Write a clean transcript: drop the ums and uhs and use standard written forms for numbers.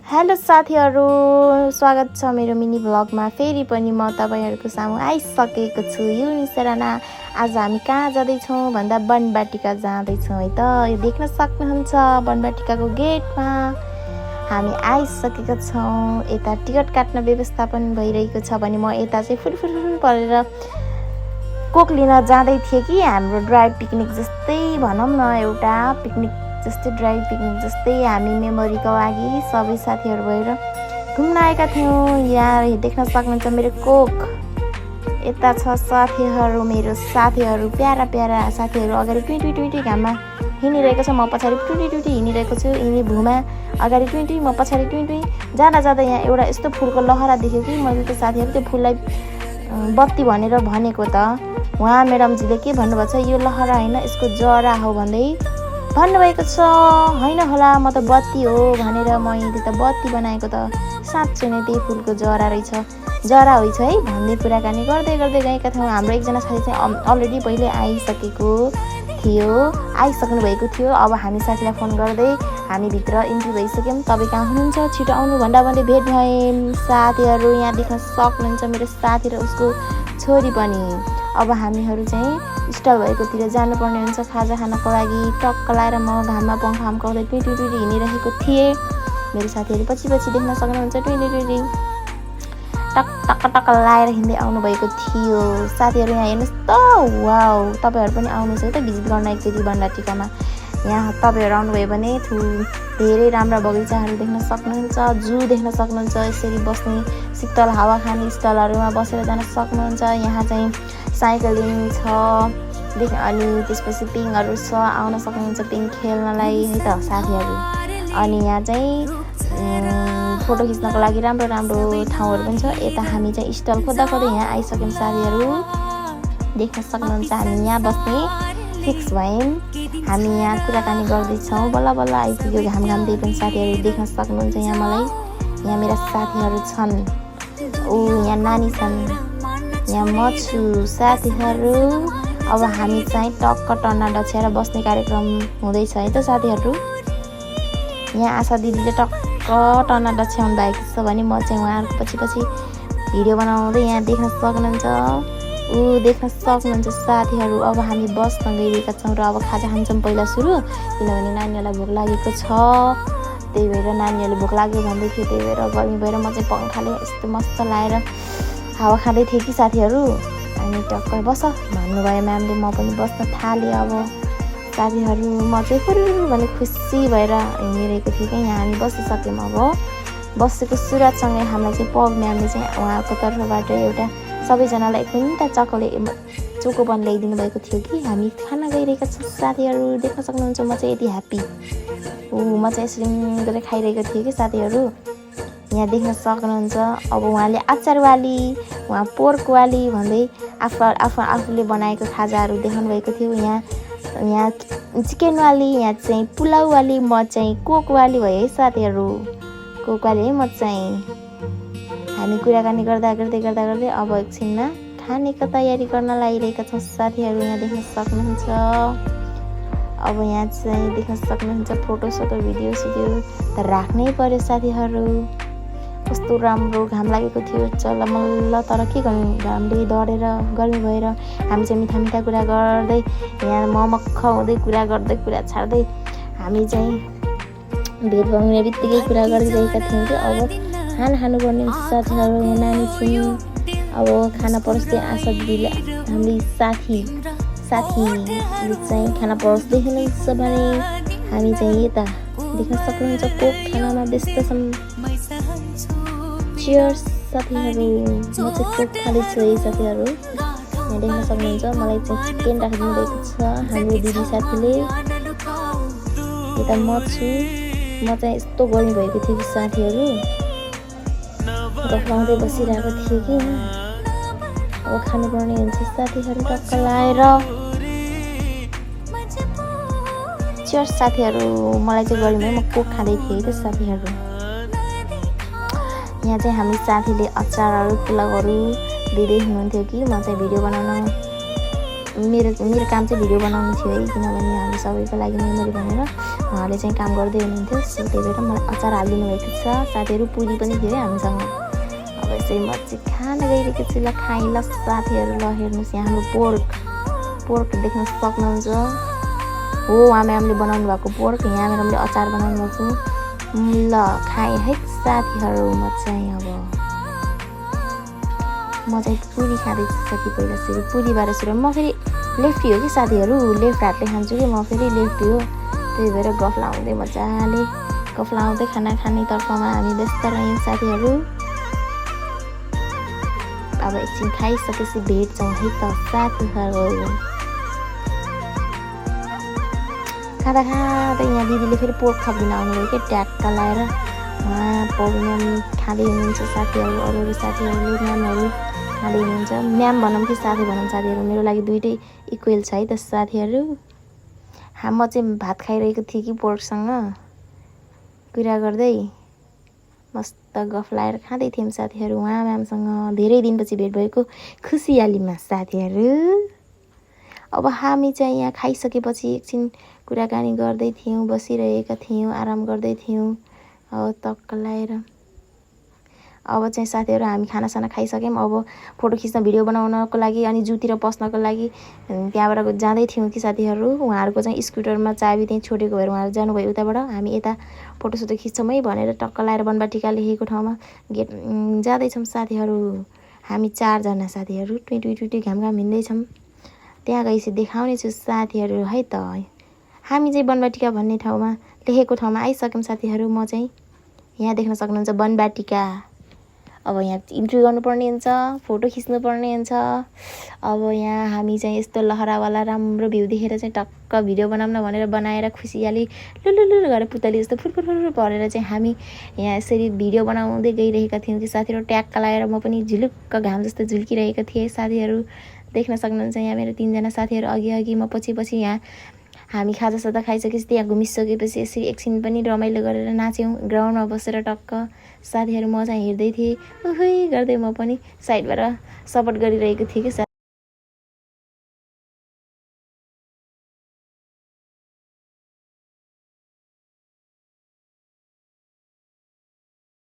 Hello साथीहरू, स्वागत छ मेरो मिनी भ्लगमा। फेरि पनि म तपाईहरुको सामु आइसकेको छु। यो निसराना आज हामी कहाँ जाँदैछौँ भन्दा बनबाटिका जाँदैछौँ है त। यो देख्न सक्नुहुन्छ बनबाटिकाको गेटमा हामी आइसकेका छौँ। यता टिकट काट्न व्यवस्थापन भइरहेको छ भने म यता चाहिँ फुरफुर परेर कोक लिन जाँदै थिएँ कि हाम्रो ड्राई पिकनिक जस्तै भनौँ न, एउटा पिकनिक जस्तै ड्राई पिकनिक जस्तै हामी मेमोरीको लागि सबै साथीहरू भएर घुम्न आएका थियौँ। यहाँ देख्न सक्नुहुन्छ मेरो कोक। यता छ साथीहरू, मेरो साथीहरू, प्यारा प्यारा साथीहरू अगाडि ट्विटी घाममा हिँडिरहेको छ। म पछाडि ट्विटी हिँडिरहेको छु। यिनी भूमा अगाडि ट्विटी, म पछाडि ट्विटी। जाँदा जाँदा यहाँ एउटा यस्तो फुलको लहरा देख्यो कि मैले त साथीहरू त्यो फुललाई बत्ती भनेर भनेको त उहाँ म्याडमजीले के भन्नुभएको छ, यो लहरा होइन यसको जरा हो भन्दै भन्नुभएको छ। होइन होला म त बत्ती हो भनेर मैले त बत्ती बनाएको त साँच्चै नै त्यही फुलको जरा रहेछ, जरा होइन है भन्दै कुराकानी गर्दै गर्दै गएका थियौँ। हाम्रो एकजना साथी चाहिँ अलरेडी पहिले आइसक्नु भएको थियो। अब हामी साथीलाई फोन गर्दै हामी भित्र इन्ट्री भइसक्यौँ। तपाईँ कहाँ हुनुहुन्छ, छिटो आउनु भन्दा भन्दै भेट भयौँ। साथीहरू यहाँ देख्न सक्नुहुन्छ मेरो साथी र उसको छोरी पनि। अब हामीहरू चाहिँ स्टल भएकोतिर जानुपर्ने हुन्छ खाजा खानको लागि। टक्क लाएर म घाममा पङ्खा हाम्काउँदै ट्विटी हिँडिरहेको थिएँ। मेरो साथीहरू पछि देख्न सक्नुहुन्छ ट्विटी टक्क लाएर हिँड्दै आउनुभएको थियो। साथीहरू यहाँ हेर्नुहोस् त, वाउ तपाईँहरू पनि आउनुहोस् है त भिजिट गर्न एकचोटि बनबाटिकामा। यहाँ तपाईँहरू आउनुभयो भने धेरै राम्रा बगैँचाहरू देख्न सक्नुहुन्छ, जू देख्न सक्नुहुन्छ। यसरी बस्ने शीतल हावा खाने स्टलहरूमा बसेर जान सक्नुहुन्छ। यहाँ चाहिँ साइक्लिङ छ अनि त्यसपछि पिङहरू छ, आउन सक्नुहुन्छ पिङ खेल्नलाई है त साथीहरू। अनि यहाँ चाहिँ फोटो खिच्नको लागि राम्रो ठाउँहरू पनि छ। यता हामी चाहिँ स्टल खोज्दा यहाँ आइसक्यौँ साथीहरू। देख्न सक्नुहुन्छ हामी यहाँ बस्ने फिक्स भयौँ। हामी यहाँ कुराकानी गर्दैछौँ। बल्ल आइपुग्यो घाम दिए पनि। साथीहरू देख्न सक्नुहुन्छ यहाँ मलाई, यहाँ मेरा साथीहरू छन्। यहाँ नानी छन्, यहाँ म छु साथीहरू। अब हामी चाहिँ टक्क टन्ना डछ्याएर बस्ने कार्यक्रम हुँदैछ है त साथीहरू। यहाँ आशा दिदीले टक्क टन्ना डछ्याउनु भएको छ भने म चाहिँ उहाँहरूको पछि भिडियो बनाउँदै यहाँ देख्न सक्नुहुन्छ। देख्न सक्नुहुन्छ साथीहरू। अब हामी बस्न गइरहेका छौँ र अब खाजा खान्छौँ पहिला सुरु, किनभने नानीहरूलाई भोक लागेको छ। त्यही भएर नानीहरूले भोक लाग्यो भन्दै थियो, त्यही भएर गर्मी भएर म चाहिँ पङ्खाले यस्तो मस्त लाएर हावा खाँदै थिएँ कि साथीहरू। अनि टक्क बस भन्नुभयो म्यामले, म पनि बस्न थालेँ। अब साथीहरू म चाहिँ फुरु भने खुसी भएर हिँडिरहेको थिएँ कि यहाँ हामी बसिसक्यौँ। अब बसेको सुरुवातसँगै हामीलाई चाहिँ पग म्यामले चाहिँ उहाँको तर्फबाट एउटा सबैजनालाई एकैटा चोकोपन ल्याइदिनु भएको थियो कि हामी खाना गइरहेका छौँ साथीहरू। देख्न सक्नुहुन्छ म चाहिँ यति ह्याप्पी। म चाहिँ यसरी गरेर खाइरहेको थिएँ कि साथीहरू। यहाँ देख्न सक्नुहुन्छ अब उहाँले अचारवाली, उहाँ पोर्कवाली भन्दै आफूले बनाएको खाजाहरू देखाउनु भएको थियो। यहाँ चिकनवाली, यहाँ चाहिँ पुलाउवाली, म चाहिँ कोकवाली भयो है साथीहरू। कोकवाली है म चाहिँ। हामी कुराकानी गर्दा गर्दै अब एकछिनमा खानेको तयारी गर्न लागिरहेका छौँ साथीहरू। यहाँ देख्न सक्नुहुन्छ। अब यहाँ चाहिँ देख्न सक्नुहुन्छ फोटो भिडियो त राख्नै पर्यो साथीहरू। कस्तो राम्रो घाम लागेको थियो चलमल्ल, तर के गर्नु घामले डढेर गर्मी भएर हामी चाहिँ मिठा कुरा गर्दै यहाँ ममक्ख हुँदै कुरा छाड्दै हामी चाहिँ भेट हुने बित्तिकै कुरा गरिरहेका थियौँ कि अब खाना खानुपर्ने साथीहरू। यहाँ नानी छिन्। अब खाना परोस्दै आशा दिदीले हाम्रो साथीले चाहिँ खाना परोस्दै हुनुहुन्छ भने हामी चाहिँ यता देख्न सक्नुहुन्छ कोक खानामा व्यस्त छौँ। चियर्स साथीहरू। म चाहिँ कोक खाँदैछु है साथीहरू। यहाँ देख्न सक्नुहुन्छ मलाई चाहिँ चिकन राखिदिनु भएको छ हाम्रो दिदी साथीले। यता म छु, म चाहिँ यस्तो गर्मी भएको थियो कि साथीहरू, गफाउँदै बसिरहेको थिएँ कि। अब खानुपर्ने हुन्छ साथीहरू टक्क लाएर। चियर्स साथीहरू। मलाई चाहिँ गर्मी म कोक खाँदै थिएँ है त साथीहरू। यहाँ चाहिँ हामी साथीले अचारहरू पुलाउहरू दिँदै हुनुहुन्थ्यो कि म चाहिँ भिडियो बनाउन, मेरो काम चाहिँ भिडियो बनाउनु थियो है, किनभने हामी सबैको लागि मेमोरी भनेर उहाँले चाहिँ काम गर्दै हुनुहुन्थ्यो। सो त्यही भएर मलाई अचार हालिदिनु भएको छ। साथीहरू पुरी पनि थियो हामीसँग। अब यसरी म चाहिँ खान गइरहेको छु। ल खाएँ ल साथीहरू। ल हेर्नुहोस् यहाँ हाम्रो पोर्क देख्न सक्नुहुन्छ। हो उहाँ म्यामले बनाउनु भएको पोर्क, यहाँ म्यामले अचार बनाउनु भएको। ल खाएँ है साथीहरू। म चाहिँ पुरी खाँदैछु साथी। पहिला सुरु पुरीबाट सुरु। म फेरि लेफ्टी हो कि साथीहरू, लेफ्ट हातले खान्छु कि म फेरि लेफ्टी हो। त्यही भएर गफ लाउँदै मजाले गफ लाउँदै खाना खाने तर्फमा हामी व्यस्त रह्यौँ साथीहरू। अब एकछिन खाइसकेपछि भेट्छौँ है त साथीहरू। खाँदा यहाँ दिदीले फेरि पोर्क थपिदिन आउनुभयो कि ट्याक्क लाएर। उहाँ पोर्क खाँदै हुनुहुन्छ साथीहरू। अरू साथीहरूले म्यामहरू खाँदै हुनुहुन्छ। म्याम भनौँ कि साथी भनौँ साथीहरू, मेरो लागि दुइटै इक्वेल छ है त साथीहरू। म चाहिँ भात खाइरहेको थिएँ कि पोर्कसँग कुरा गर्दै मस्त गफ लाएर खाँदै थियौँ साथीहरू। उहाँ म्यामसँग धेरै दिनपछि भेट भएको खुसियालीमा साथीहरू। अब हामी चाहिँ यहाँ खाइसकेपछि एकछिन कुराकानी गर्दै थियौँ, बसिरहेका थियौँ, आराम गर्दै थियौँ। टक्क लाएर अब चाहिँ साथीहरू हामी खानासाना खाइसक्यौँ। अब फोटो खिच्न भिडियो बनाउनको लागि अनि जूतिर पस्नको लागि त्यहाँबाट जाँदै थियौँ कि साथीहरू। उहाँहरूको चाहिँ स्कुटरमा चाबी त्यहीँ छोडेको भएर उहाँहरू जानुभयो उताबाट। हामी यता फोटोसोटो खिच्छौँ है भनेर टक्क लाएर बनबाटिका लेखेको ठाउँमा गेट जाँदैछौँ साथीहरू। हामी 4 जना साथीहरू टुई घाम हिँड्दैछौँ। त्यहाँ गएपछि देखाउने छु साथीहरू है त। हामी चाहिँ बनबाटिका भन्ने ठाउँमा लेखेको ठाउँमा आइसक्यौँ साथीहरू। म चाहिँ यहाँ देख्न सक्नुहुन्छ बनबाटिका। अब यहाँ इन्ट्री गर्नुपर्ने हुन्छ, फोटो खिच्नुपर्ने हुन्छ। अब यहाँ हामी चाहिँ यस्तो लहरावाला राम्रो भ्यू देखेर चाहिँ टक्क भिडियो बनाउन भनेर बनाएर खुसियाली लुलुलु गरेर पुतली जस्तो फुरफुर परेर चाहिँ हामी यहाँ यसरी भिडियो बनाउँदै गइरहेका थियौँ कि साथीहरू। ट्याक्क लाएर म पनि झुलुक्क घाम जस्तो झुल्किरहेको थिएँ साथीहरू। देख्न सक्नुहुन्छ यहाँ मेरो 3 जना साथीहरू अघि म पछि यहाँ हामी खाजासाजा खाइसकेपछि त्यहाँ घुमिसकेपछि यसरी एकछिन पनि रमाइलो गरेर नाच्यौँ ग्राउन्डमा बसेर टक्क साथीहरू। म चाहिँ हेर्दै थिएँ उही गर्दै म पनि साइडबाट सपोर्ट गरिरहेको थिएँ कि